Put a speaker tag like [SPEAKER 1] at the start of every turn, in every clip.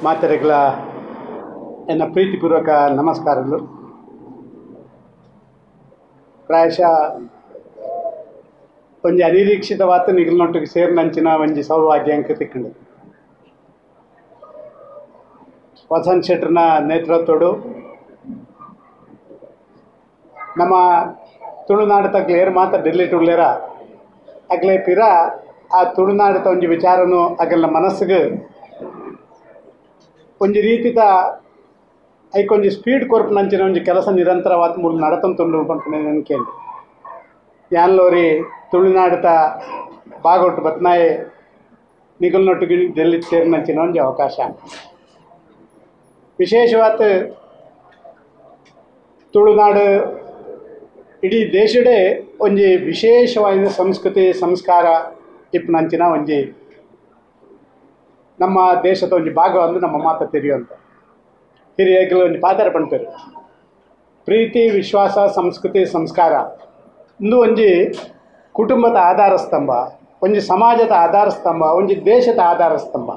[SPEAKER 1] ಮಾತೆರೆಗಳ ಎನ್ನ ಪ್ರೀತಿಪೂರ್ವಕ ನಮಸ್ಕಾರಗಳು. ಪ್ರಾಯಶಃ ಒಂಜಿ ಅನಿರೀಕ್ಷಿತವಾದ ನಿಗಲ್ನೊಟ್ಟಿಗೆ ಸೇರಿನಂಚಿನ ಒಂಜಿ ಸೌಭಾಗ್ಯ ಅಂಕ ತಿಕ್ಕಂಡು ವಸಂತ್ ಶೆಟ್ಟರ್ನ ನೇತೃತ್ವಡು ನಮ್ಮ ತುಳುನಾಡು ತಗ್ಲೇರು ಮಾತ್ರ ಡೆಲ್ಲಿ ಟುಳ್ಳೇರ ಅಗ್ಲೇ ಪಿರ ಆ ತುಳುನಾಡತ ಒಂಜಿ ವಿಚಾರನು ಅಗಲ್ನ ಮನಸ್ಸಿಗೆ ಒಂಜಿ ರೀತಿದ ಐಕೊಂಜಿ ಸ್ಪೀಡ್ ಕೊರ್ಪುನಂಚಿನ ಒಂಜಿ ಕೆಲಸ ನಿರಂತರವಾದ ಮೂಲ ನಡತಂತುಂಡು ಪನ್ಪುನ ನೆನಕೇಂಡು ಯಾನ್ಲೋರಿ ತುಳುನಾಡತ ಬಾಗೊಟ್ಟು ಬತ್ನಾಯೆ ನಿಗಲ್ನೊಟ್ಟಿಗೆ ಡೆಲ್ಲಿ ಸೇರಿನಂಚಿನ ಒಂಜಿ ಅವಕಾಶ. ವಿಶೇಷವಾದ ತುಳುನಾಡು ಇಡೀ ದೇಶಡೇ ಒಂಜಿ ವಿಶೇಷವಾದ ಸಂಸ್ಕೃತಿ ಸಂಸ್ಕಾರ ಇಪ್ಪನಂಚಿನ ಒಂಜಿ ನಮ್ಮ ದೇಶದ ಒಂಜಿ ಭಾಗ ಒಂದು ನಮ್ಮ ಮಾತ ತೆರೆಯುವಂಥ ಹಿರಿಯಗಳು ಒಂಜಿ ಪಾತ್ರ ಪಣ್ಪೇರು. ಪ್ರೀತಿ ವಿಶ್ವಾಸ ಸಂಸ್ಕೃತಿ ಸಂಸ್ಕಾರ ಇಂದು ಒಂಜಿ ಕುಟುಂಬದ ಆಧಾರ ಸ್ತಂಭ, ಒಂಜಿ ಸಮಾಜದ ಆಧಾರ ಸ್ತಂಭ, ಒಂಜಿ ದೇಶದ ಆಧಾರ ಸ್ತಂಭ.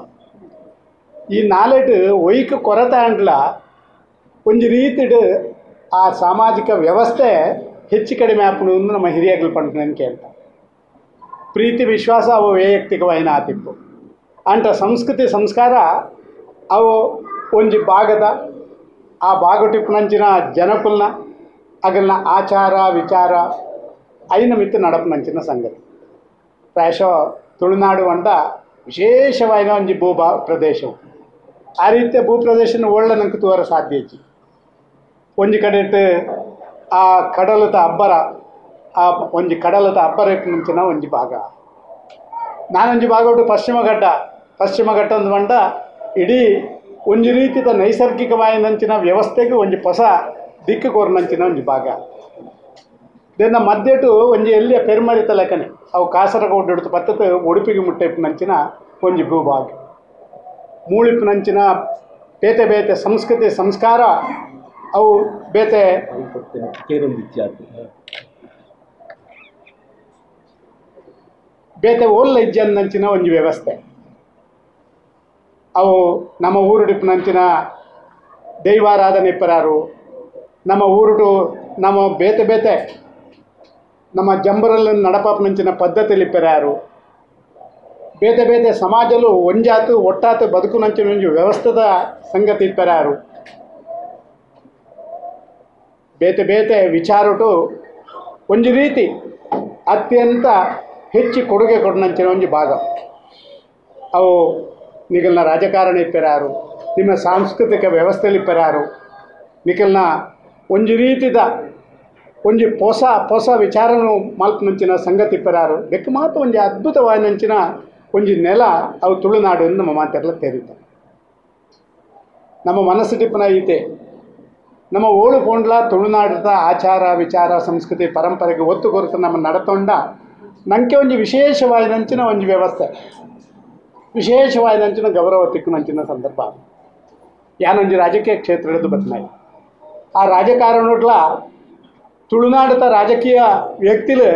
[SPEAKER 1] ಈ ನಾಲೆಡ್ ಒಯ್ಕ ಕೊರತೆ ಅಂಡ್ಲ ಒಂಜಿ ರೀತಿಡ್ ಆ ಸಾಮಾಜಿಕ ವ್ಯವಸ್ಥೆ ಹೆಚ್ಚು ಕಡಿಮೆ ಆಪುಂಡು ನಮ್ಮ ಹಿರಿಯಗಳು ಪಂಡ್ಪುನೆನ್ ಕೇಳ್ತ. ಪ್ರೀತಿ ವಿಶ್ವಾಸ ಅವು ವೈಯಕ್ತಿಕವಾಯಿನ ಆತಿಪ್ಪು ಅಂಟ ಸಂಸ್ಕೃತಿ ಸಂಸ್ಕಾರ ಅವು ಒಂಜಿ ಭಾಗದ ಆ ಭಾಗಟಿಪ್ಪುನಂಚಿನ ಜನಕುಲ್ನ ಅಗಲ್ನ ಆಚಾರ ವಿಚಾರ ಐನ ಮಿತ್ತು ನಡಪುನಂಚಿನ ಸಂಗತಿ. ಪ್ರಾಯಶಃ ತುಳುನಾಡು ಅಂಡ ವಿಶೇಷವಾಯಿನ ಒಂಜಿ ಭೂ ಪ್ರದೇಶವು. ಆ ರೀತಿಯ ಭೂ ಪ್ರದೇಶನ ಒಳ್ಳೆ ನಂಗೆ ತೂವರ ಸಾಧ್ಯ ಇಜ್ಜಿ. ಒಂಜಿ ಕಡೆಟ್ ಆ ಕಡಲದ ಅಬ್ಬರ, ಆ ಒಂಜಿ ಕಡಲದ ಅಬ್ಬರ ಇಪ್ಪುನಂಚಿನ ಒಂಜಿ ಭಾಗ. ನಾನೊಂಜಿ ಭಾಗ ಉಂಟು ಪಶ್ಚಿಮ ಘಟ್ಟ. ಪಶ್ಚಿಮ ಘಟ್ಟ ಅಂದ್ ಪಂಡ ಇಡೀ ಒಂಜಿ ರೀತಿದ ನೈಸರ್ಗಿಕವಾಯಿನಂಚಿನ ವ್ಯವಸ್ಥೆಗೆ ಒಂಜಿ ಹೊಸ ದಿಕ್ಕು ಕೋರ್ನಂಚಿನ ಒಂಜಿ ಭಾಗ. ದೆನ್ನ ಮಧ್ಯಟು ಒಂಜಿ ಎಲ್ಲಿಯ ಪೆರ್ಮರಿತ ಲೆಕ್ಕನೆ ಅವು ಕಾಸರಗೋಡು ಹಿಡಿದು ಪತ್ತತ್ತು ಉಡುಪಿಗೆ ಮುಟ್ಟೆಪ್ಪುನಂಚಿನ ಒಂಜಿ ಭೂಭಾಗ. ಮೂಳಿಪ್ಪುನಂಚಿನ ಬೇತೆ ಬೇತೆ ಸಂಸ್ಕೃತಿ ಸಂಸ್ಕಾರ ಅವು ಬೇತೆ ಬೇತೆ ಓಲ್ಲ ಇಜ್ಜಂದಂಚಿನ ಒಂಜಿ ವ್ಯವಸ್ಥೆ. ಅವು ನಮ್ಮ ಊರುಡಿಪ್ಪುನಂಚಿನ ದೈವಾರಾಧನೆ ಇಪ್ಪರಾರು, ನಮ್ಮ ಊರುಟು ನಮ್ಮ ಬೇತೆ ಬೇತೆ ನಮ್ಮ ಜಂಬರಲ್ಲಿ ನಡಪಾಪನಂಚಿನ ಪದ್ಧತಿಲಿ ಇಪ್ಪರಾರು, ಬೇತೆ ಬೇತೆ ಸಮಾಜಲು ಒಂಜಾತು ಒಟ್ಟಾತು ಬದುಕುನಂಚಿನ ಒಂಜಿ ವ್ಯವಸ್ಥೆದ ಸಂಗತಿ ಇಪ್ಪರಾರು, ಬೇತೆ ಬೇತೆ ವಿಚಾರಟು ಒಂಜಿ ರೀತಿ ಅತ್ಯಂತ ಹೆಚ್ಚು ಕೊಡುಗೆ ಕೊಡನಂಚಿನ ಒಂಜಿ ಭಾಗ. ಅವು ನಿಗಲ್ನ ರಾಜಕಾರಣ ಇಪ್ಪರಾರು, ನಿಮ್ಮ ಸಾಂಸ್ಕೃತಿಕ ವ್ಯವಸ್ಥೆಯಲ್ಲಿ ಇಪ್ಪರಾರು, ನಿಗಲ್ನ ಒಂಜಿ ರೀತಿದ ಒಂಜಿ ಹೊಸ ಹೊಸ ವಿಚಾರನು ಮಲ್ಪನಂಚಿನ ಸಂಗತಿ ಇಪ್ಪರಾರು. ಬೆಕ್ಕ ಮಾತು ಒಂಜಿ ಅದ್ಭುತವಾಯಿನಂಚಿನ ಒಂಜಿ ನೆಲ ಅವು ತುಳುನಾಡು ಎಂದು ನಮ್ಮ ಮಾತೆಲ್ಲ ತೇರಿದ್ದ. ನಮ್ಮ ಮನಸ್ಸು ಟಿಪ್ಪನ ಐತೆ ನಮ್ಮ ಓಳು ಪೋಂಡ್ಲ ತುಳುನಾಡದ ಆಚಾರ ವಿಚಾರ ಸಂಸ್ಕೃತಿ ಪರಂಪರೆಗೆ ಒತ್ತು ಕೊರತೆ ನಮ್ಮ ನಡತೊಂಡ ನಂಗೆ ಒಂಜಿ ವಿಶೇಷವಾಯಿನಂಚಿನ ಒಂಜಿ ವ್ಯವಸ್ಥೆ, ವಿಶೇಷವಾಯಿನಂಚಿನ ಗೌರವ ತಿಕ್ಕುನಂಚಿನ ಸಂದರ್ಭ. ಯಾನೊಂಜಿ ರಾಜಕೀಯ ಕ್ಷೇತ್ರದ ಬತ್ನಾಯಿ ಆ ರಾಜಕಾರಣಟ್ಲ ತುಳುನಾಡದ ರಾಜಕೀಯ ವ್ಯಕ್ತಿಲು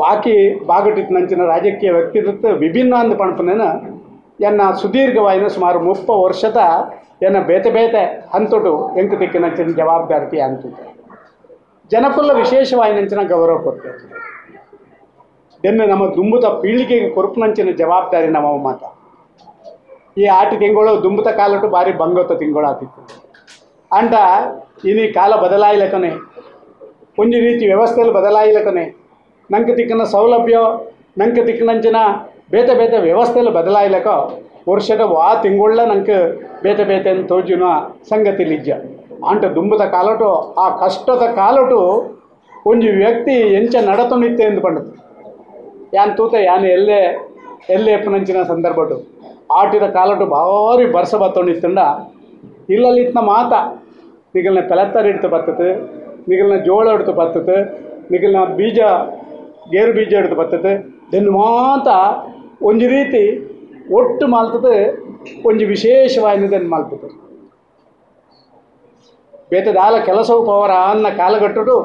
[SPEAKER 1] ಬಾಕಿ ಬಾಗಟಿತ್ತನಂಚಿನ ರಾಜಕೀಯ ವ್ಯಕ್ತಿತ್ವ ವಿಭಿನ್ನ ಅಂದು ಪಣಪನೇನ ಎನ್ನ ಸುದೀರ್ಘವಾಯಿನ ಸುಮಾರು 30 ವರ್ಷದ ಎನ್ನ ಬೇತೆ ಬೇತೆ ಹಂತೊಟು ಎಂಕು ತಿಕ್ಕಿನಂಚಿನ ಜವಾಬ್ದಾರಿಕೆ ಅಂತು ಜನಕುಲ್ಲ ವಿಶೇಷವಾಯಿನಂಚಿನ ಗೌರವ ಕೊಡ್ತೇವೆ. ದೆನ್ನೆ ನಮ್ಮ ದುಂಬುತ ಪೀಳಿಗೆಗೆ ಕೊರಪುನಂಚಿನ ಜವಾಬ್ದಾರಿ ನಮ್ಮ ಮಾತ. ಈ ಆಟಿ ತಿಂಗಳು ದುಂಬುತ ಕಾಲಟು ಭಾರಿ ಬಂಗೊತ್ತ ತಿಂಗಳು ಆತಿತ್ತು ಅಂಟ ಇನಿ ಕಾಲ ಬದಲಾಯಿಲಕನೆ ಒಂಜಿ ರೀತಿ ವ್ಯವಸ್ಥೆಯಲ್ಲಿ ಬದಲಾಯಿಲಕನೆ ನಂಗೆ ತಿಕ್ಕನ ಸೌಲಭ್ಯ ನಂಗೆ ತಿಕ್ಕನಂಚಿನ ಬೇತೆ ಬೇತೆ ವ್ಯವಸ್ಥೆಯಲ್ಲಿ ಬದಲಾಯಿಲಕ ವರ್ಷದ ವಾ ತಿಂಗಳ ನಂಗೆ ಬೇತೆ ಬೇತೆ ತೋಜಿನ ಸಂಗತಿ ಲಿಜ್ಜ. ಅಂಟ ದುಂಬುದ ಕಾಲಟು ಆ ಕಷ್ಟದ ಕಾಲಟು ಒಂಜಿ ವ್ಯಕ್ತಿ ಎಂಚ ನಡತೊಂಡಿತ್ತೆ ಎಂದು ಪಂಡತು. ಯಾನ್ ತೂತ ಯಾನ್ ಎಲ್ಲೇ ಎಲ್ಲೇ ಎಪ್ಪನಂಚಿನ ಸಂದರ್ಭಟು ಆಟಿದ ಕಾಲಟು ಭಾರಿ ಬರ್ಸ ಬತ್ತೊಂಡಿತ್ತಂಡ ಇಲ್ಲಲ್ಲಿ ಇತ್ನ ಮಾತ ನಿಗಲ್ನ ಪೆಲತ್ತರ್ ಹಿಡ್ತು ಬರ್ತದೆ, ನಿಗಲ್ನ ಜೋಳ ಹಿಡ್ತು ಬರ್ತದೆ, ನಿಗಲ್ನ ಬೀಜ ಗೇರು ಬೀಜ ಹಿಡ್ತು ಬರ್ತದೆ. ದೆನ್ ಮಾತ ಒಂಜಿ ರೀತಿ ಒಟ್ಟು ಮಾಲ್ತದೆ ಒಂಜಿ ವಿಶೇಷವಾಯಿನದನ್ನು ಮಾಲ್ತದೆ. ಬೇತೆ ದಾಲ ಕೆಲಸವು ಪವರ ಅನ್ನ ಕಾಲಗಟ್ಟುಡು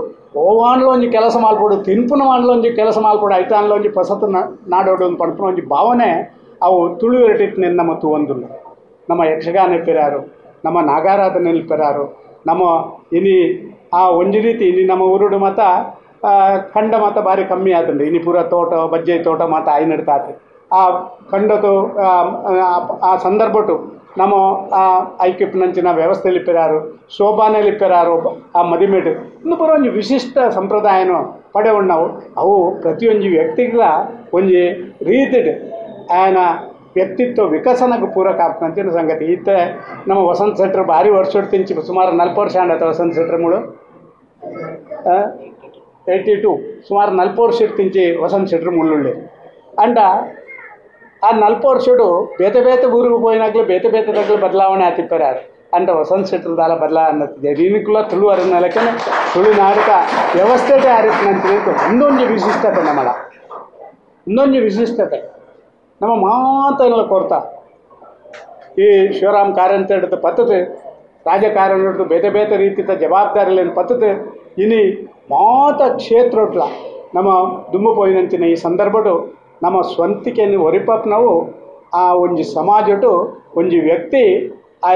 [SPEAKER 1] ಓವಾನ್ಲ ಒಂಜಿ ಕೆಲಸ ಮಾಲ್ಪಡು, ತಿನ್ಪುನ ಮಾನ್ಲ ಒಂಜಿ ಕೆಲಸ ಮಾಲ್ಪಡು, ಐತಾನ್ಲ ಒಂಜಿ ಪಸತು ನಾಡೋಡು ಒಂದು ಪಡ್ಪುನ ಒಂಜಿ ಭಾವನೆ ಅವು ತುಳುವೆರಟಿತ್ತು ನಮ್ಮ ತೂವೊಂದುಲ್ಲ. ನಮ್ಮ ಯಕ್ಷಗಾನ ಪೆರಾರು, ನಮ್ಮ ನಾಗಾರಾಧನೆಯಲ್ಲಿ ಪೆರಾರು, ನಮ್ಮ ಇನಿ ಆ ಒಂಜಿ ರೀತಿ ಇನಿ ನಮ್ಮ ಊರುಡು ಮಾತ ಕಂಡ ಮಾತ ಭಾರಿ ಕಮ್ಮಿ ಆತಂಡು. ಇನಿ ಪೂರ ತೋಟ ಬಜ್ಜೆ ತೋಟ ಮಾತ ಆಯ್ನಿಡ್ತಾತು. ಆ ಕಂಡತು ಆ ಸಂದರ್ಭಟು ನಮ್ಮ ಆ ಐಕ್ಯಪ್ನಂಚಿನ ವ್ಯವಸ್ಥೆಯಲ್ಲಿ ಪೆರಾರು, ಶೋಭಾನೆಯಲ್ಲಿ ಪೆರಾರು, ಆ ಮದಿಮೆಡು ಇನ್ನು ಪೂರ ಒಂಜಿ ವಿಶಿಷ್ಟ ಸಂಪ್ರದಾಯನ ಪಡೆವಣ್ಣವು. ಅವು ಪ್ರತಿಯೊಂಜಿ ವ್ಯಕ್ತಿಗಳ ಒಂಜಿ ರೀತಿಡ್ ಆಯನ ವ್ಯಕ್ತಿತ್ವ ವಿಕಸನಕ್ಕೆ ಪೂರಕ ಆಪನಂಚಿನ ಸಂಗತಿ. ಈತ ನಮ್ಮ ವಸಂತ ಸೆಟ್ರ್ ಭಾರಿ ವರ್ಷ ತಿಂಚಿ ಸುಮಾರು 40 ವರ್ಷ ಆಂಡತ ವಸಂತ ಸೆಟ್ರ್ ಮೂಳು 82 ಸುಮಾರು 40 ವರ್ಷ ತಿಂಚಿ ವಸಂತ ಸೆಟ್ರ್ ಮುಳ್ಳುಳ್ಳಿ ಅಂಡ ಆ 40 ವರ್ಷಡು ಬೇತೆ ಬೇತೆ ಊರಿಗೆ ಪೋಯಿನಾಗಲೂ ಬೇತೆ ಬೇತೆ ತಗ್ಲು ಬದಲಾವಣೆ ಆತಿಪ್ಪಾರು. ಅಂಡ ವಸಂತ ಸೆಟ್ರ್ ದಾಲ ಬದಲಾವಣೆ ರೀನಿಕುಲ ತುಳು ಅರಿನಲಕ್ಕನೆ ತುಳುನಾಡಕ ವ್ಯವಸ್ಥೆ ಆರಿಪಿನಂಚಿನ ಇನ್ನೊಂದು ವಿಶಿಷ್ಟತೆ ನಮ್ಮಳ, ಇನ್ನೊಂದು ವಿಶಿಷ್ಟತೆ ನಮ್ಮ ಮಾತೆಲ್ಲ ಕೊರ್ತ. ಈ ಶಿವರಾಮ್ ಕಾರಂತ ಹಿಡಿದ ಪದ್ಧತಿ, ರಾಜಕಾರಣ ಹಿಡಿದು ಬೇತೆ ಬೇತೆ ರೀತಿಯ ಜವಾಬ್ದಾರಿಲೇನು ಪದ್ಧತಿ ಇನಿ ಮಾತ ಕ್ಷೇತ್ರೊಟ್ಲ ನಮ್ಮ ದುಂಬು ಪೋಯಿನಂಚಿನ ಈ ಸಂದರ್ಭಡು ನಮ್ಮ ಸ್ವಂತಿಕೆಯನ್ನು ಒರಿಪಪ್ ನಾವು ಆ ಒಂಜಿ ಸಮಾಜಟು ಒಂಜಿ ವ್ಯಕ್ತಿ ಆ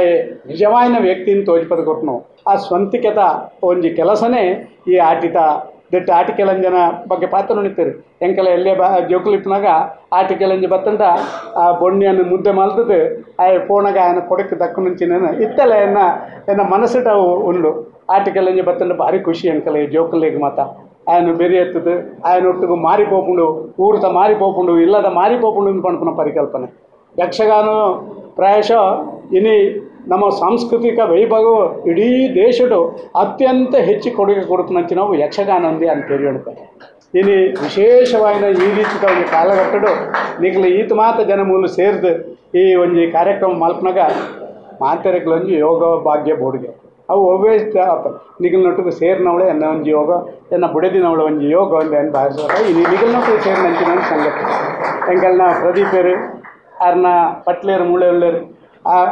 [SPEAKER 1] ನಿಜವಾಯಿನ ವ್ಯಕ್ತಿನ ತೋಜಿಪದ ಕೊಟ್ಟನು. ಆ ಸ್ವಂತಿಕೆತ ಒಂಜಿ ಕೆಲಸನೇ ಈ ಆಟಿತ ದಿಟ್ಟ ಆಟಿಕೆಲಂಜನ ಬಗ್ಗೆ ಪಾತ್ರ ನುಣಿತಾರೆ. ಎಂಕೆಲ್ಲ ಎಲ್ಲೇ ಬಾ ಜೋಕುಲಿಪ್ಪನಾಗ ಆಟಿಕೆಲಂಜ ಬತ್ತಂಟ ಆ ಬೊಣ್ಣಿಯನ್ನು ಮುದ್ದೆ ಮಲ್ತದ್ದು ಆ ಫೋನಾಗ ఆయన ಕೊಡಕ್ಕೆ ದಕ್ಕು నుంచిನೇನು ಇತ್ತಲ್ಲ ಎನ್ನ ಎನ್ನ ಮನಸ್ಸಿಟ ಉಂಡು. ಆಟಿಕೆಲಂಜ ಬತ್ತಂಟ ಭಾರಿ ಖುಷಿ ಎಂಕಲ ಈ ಜೋಕುಲಿಗೆ ಮಾತ ఆయన ಬೆರಿಯತ್ತದು, ఆయన ಒಟ್ಟಿಗೆ ಮಾರಿಪೋಪುಂಡು, ಊರುತ ಮಾರಿಪೋಪುಂಡು, ಇಲ್ಲದ ಮಾರಿಪೋಪುಂಡು ಅಂತ ಪನ್ಪುನ ಪರಿಕಲ್ಪನೆ. ಯಕ್ಷಗಾನ ಪ್ರಾಯಶಃ ಇನಿ ನಮ್ಮ ಸಾಂಸ್ಕೃತಿಕ ವೈಭವ ಇಡೀ ದೇಶಡು ಅತ್ಯಂತ ಹೆಚ್ಚು ಕೊಡುಗೆ ಕೊಡುತ್ತಂಚ ನಾವು ಯಕ್ಷಗಾನ ఉంది ಅಂತ ಹೇಳ್ತಾರೆ. ಇನಿ ವಿಶೇಷವಾಯಿನ ಈ ರೀತಿಯ ಒಂದು ಕಾಲಘಟ್ಟಡು ನಿಗಲು ಈತ ಮಾತ ಜನ ಮೂಲು ಸೇರಿದು ಈ ಒಂಜಿ ಕಾರ್ಯಕ್ರಮ ಮಲ್ಪನಾಗ ಮಾತೆರೆಗ್ಲೊಂಜಿ ಯೋಗ ಭಾಗ್ಯ ಬೋಡಿಗೆ ಅವು ಒವ್ವೇ ನಿಗಲ್ನೊಟ್ಟಿಗೆ ಸೇರಿನವಳೆ ಎನ್ನ ಒಂಜಿ ಯೋಗ, ಎನ್ನ ಬುಡದಿನವಳೆ ಒಂಜಿ ಯೋಗ ಒಂದು ಏನು ಭಾವಿಸ್ತಾರೆ. ಈ ನಿಗಲ್ನೊಟ್ಟಿಗೆ ಸೇರಿನಂಚಿನ ಒಂದು ಸಂಗತಿ. ಎಂಕಲ್ನ ಪ್ರದೀಪರು ಅರ್ನ ಪಟ್ಲೇರು ಮೂಳೆಳ್ಳೇರು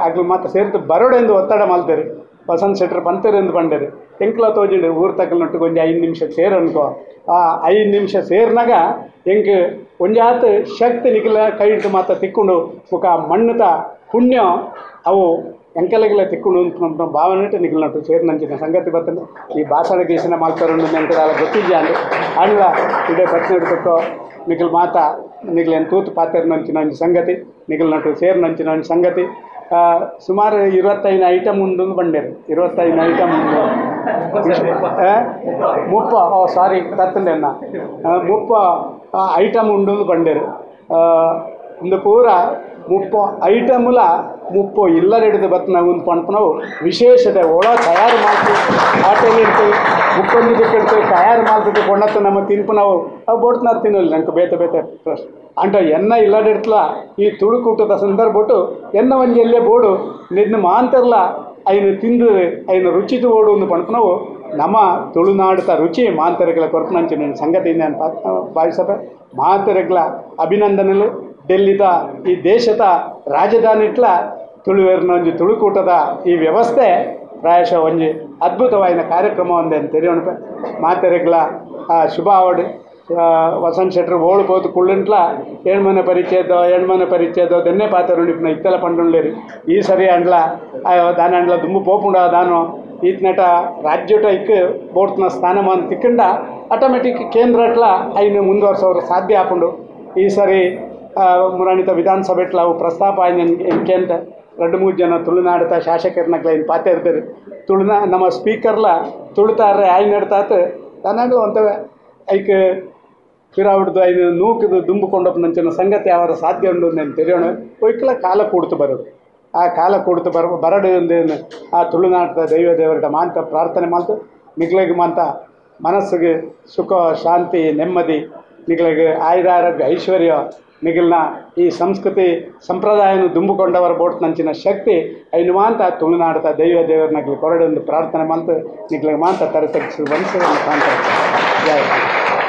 [SPEAKER 1] ಅಗ್ಲು ಮಾತ್ರ ಸೇರ್ತು ಬರೋಡೆಂದು ಒತ್ತಡ ಮಲ್ತೇರು, ವಸಂತ ಶೆಟ್ರು ಬಂತೇರು ಎಂದು ಬಂಡೇರು. ಎಂಕ್ಲ ತೋಜಿಂಡು ಊರು ತಕ್ಕಲ್ನೊಟ್ಟಿಗೆ ಒಂಜಿ 5 ನಿಮಿಷ ಸೇರು ಅನ್ಕೋ, ಆ 5 ನಿಮಿಷ ಸೇರಿನಾಗ ಎಂಕ್ ಒಂಜಾತ ಶಕ್ತಿ ನಿಗಲ ಕೈ ಇಟ್ಟು ಮಾತ್ರ ತಿಕ್ಕೊಂಡು ಮುಖ ಮಣ್ಣುತ ಪುಣ್ಯ ಅವು ಎಂಕಲೆಗೆಲ್ಲ ತಿಕ್ಕೊಂಡು ಅಂತ ಭಾವನೆ ನಿಗಲ್ನಟ್ಟು ಸೇರಿನಂಚಿನ ಸಂಗತಿ ಬರ್ತದೆ. ಈ ಭಾಷಣ ಗೀಷಣ ಮಲ್ತಾರು ಎಂಕದಾಲ ಗೊತ್ತಿದ್ಯಾ ಅಂದು ಅಣ್ಣ ಇಡೇ ಬತ್ತಿನ ನಿಗಲ್ ಮಾತಾ ನಿಗಲೇನು ತೂತು ಪಾತೆರ್ನಂಚಿನ ಒಂಜಿ ಸಂಗತಿ, ನಿಗಲ್ನಟ್ಟು ಸೇರಿನಂಚಿನ ಒಂಜಿ ಸಂಗತಿ. ಸುಮಾರು 25 ಐಟಮ್ ಉಂಡು ಬಂಡೇರು, 25 ಐಟಮ್ ಉಂಡು ಮುಪ್ಪ ಓ ಸಾರಿ ತತ್ತಂಡೆನ್ನ 30 ಐಟಮ್ ಉಂಡು ಬಂಡೇರು. ಇಂದು ಪೂರ 30 ಐಟಮ್ಲ 30 ಇಲ್ಲರೆಡ್ದು ಬತ್ತನ ಒಂದು ಪಂಪನವು ವಿಶೇಷತೆ ಒಳ ತಯಾರು ಮಾಡ್ತೀವಿ ಹೋಟೆಲ್ ಇರ್ತೀವಿ ಮುಕ್ಕೊಂದು ದಿಕ್ಕಿಡ್ತೀವಿ ತಯಾರು ಮಾಡ್ತೀವಿ ಕೊಂಡತ್ತ ನಮ್ಮ ತಿನ್ಪು ನಾವು ಅವು ಬೋಟ್ನ ತಿನ್ನಲ್ಲ ನಂಗೆ ಬೇತೆ ಬೇತೆ ಪ್ರಶ್ನೆ ಅಂಟ ಎನ್ನ ಇಲ್ಲಡಿರ್ತ್ಲ ಈ ತುಳುಕೂಟದ ಸಂದರ್ಭಟ್ಟು ಎನ್ನ ಒಂಜಿ ಎಲ್ಲೇ ಬೋಡು ನಿನ್ನ ಮಾಂತರ್ಲ ಐನು ತಿಂದು ಐನು ರುಚಿದು ಓಡು ಒಂದು ಪಂಪನವು ನಮ್ಮ ತುಳುನಾಡುತ್ತ ರುಚಿ ಮಾಂತರಗಳ ಕೊರಪನಂಚಿನ ಸಂಗತಿ ನಾನು ಭಾವಿಸಬೆ. ಮಾಂತರಗಳ ಅಭಿನಂದನೆಗಳು. ಡೆಲ್ಲಿದ ಈ ದೇಶದ ರಾಜಧಾನಿ ಇಟ್ಲ ತುಳುವೇರಿನ ಒಂಜಿ ತುಳುಕೂಟದ ಈ ವ್ಯವಸ್ಥೆ ಪ್ರಾಯಶಃ ಒಂಜಿ ಅದ್ಭುತವಾದ ಕಾರ್ಯಕ್ರಮ ಒಂದೇ ಅಂತ ತಿಳಿಯೋಣ. ಮಾತೆರೆಗ್ಲ ಶುಭ ಆವಡ್. ವಸಂತ ಶೆಟ್ರು ಓಳು ಪೋತು ಕುಳ್ಳುಂಟ್ಲ ಏಣ್ಮನೆ ಪರಿಚಯದೋ ಏಣ್ಮನೆ ಪರಿಚಯದೋ ದೆನ್ನೆ ಪಾತ್ರ ಉಂಡಿಪ್ನ ಇತ್ತೆಲ್ಲ ಪಂಡುಂಡೇರಿ. ಈ ಸರಿ ಅಂಡ್ಲ ದಾನ ಅಂಡ್ಲ ದುಂಬು ಪೋಪುಂಡ ದಾನು ಈತನಟ ರಾಜ್ಯಟ ಇಕ್ ಬೋಟ್ನ ಸ್ಥಾನಮಾನ ತಿಕ್ಕಂಡ ಆಟೋಮೆಟಿಕ್ ಕೇಂದ್ರ ಅಟ್ಲ ಐನು ಮುಂದುವರ್ಸೋರು ಸಾಧ್ಯ ಆಪುಂಡು. ಈ ಸರಿ ಮುರಾಣಿತ ವಿಧಾನಸಭೆಟ್ಲ ಅವು ಪ್ರಸ್ತಾಪ ಎಂಕೆಂತ 2-3 ಜನ ತುಳುನಾಡತ ಶಾಸಕರನ್ನ ಕ್ಲೈನ್ ಪಾತೆ ಇರ್ತಾರೆ. ತುಳುನಾ ನಮ್ಮ ಸ್ಪೀಕರ್ಲ ತುಳುತಾರ್ರೆ ಆಯ್ ನಡ್ತಾತ ತನ್ನಡು ಅಂತವೆ ಐಕ್ ಪಿರಾವಿಡ್ದು ಐದು ನೂಕದು ದುಂಬುಕೊಂಡಪ್ಪನಂಚಿನ ಸಂಗತಿ ಅವರ ಸಾಧ್ಯ ಉಂಡು ನಾನು ತಿಳಿಯೋಣ. ಒಯ್ಕಲ ಕಾಲ ಕೂಡ್ತು ಬರೋದು, ಆ ಕಾಲ ಕೂಡ್ತು ಬರಡು ಅಂದೇನು ಆ ತುಳುನಾಟದ ದೈವ ದೇವರ ಮಾಂತ ಪ್ರಾರ್ಥನೆ ಮಾಡ್ತು ನಿಗ್ಲಿಗೆ ಮಾಂತ ಮನಸ್ಸಿಗೆ ಸುಖ ಶಾಂತಿ ನೆಮ್ಮದಿ ನಿಗ್ಲಿಗೆ ಆಯುರಾರೋಗ್ಯ ಐಶ್ವರ್ಯ ನಿಗಲ್ನ ಈ ಸಂಸ್ಕೃತಿ ಸಂಪ್ರದಾಯನ ದುಂಬುಕೊಂಡವರ ಬೋಟ್ನಂಚಿನ ಶಕ್ತಿ ಐನು ಮಾಂತ ತುಳುನಾಡತ ದೈವ ದೇವರನಗ್ಲಿ ಕೊರಡೆಂದು ಪ್ರಾರ್ಥನೆ ಮಾಡ್ತು ನಿಗ್ಲಿಗೆ ಮಾಂತ ತರತಗ್ಸಿ ವಂಶವನ್ನು ಕಾಣ್ತಾರೆ. ಜಯ.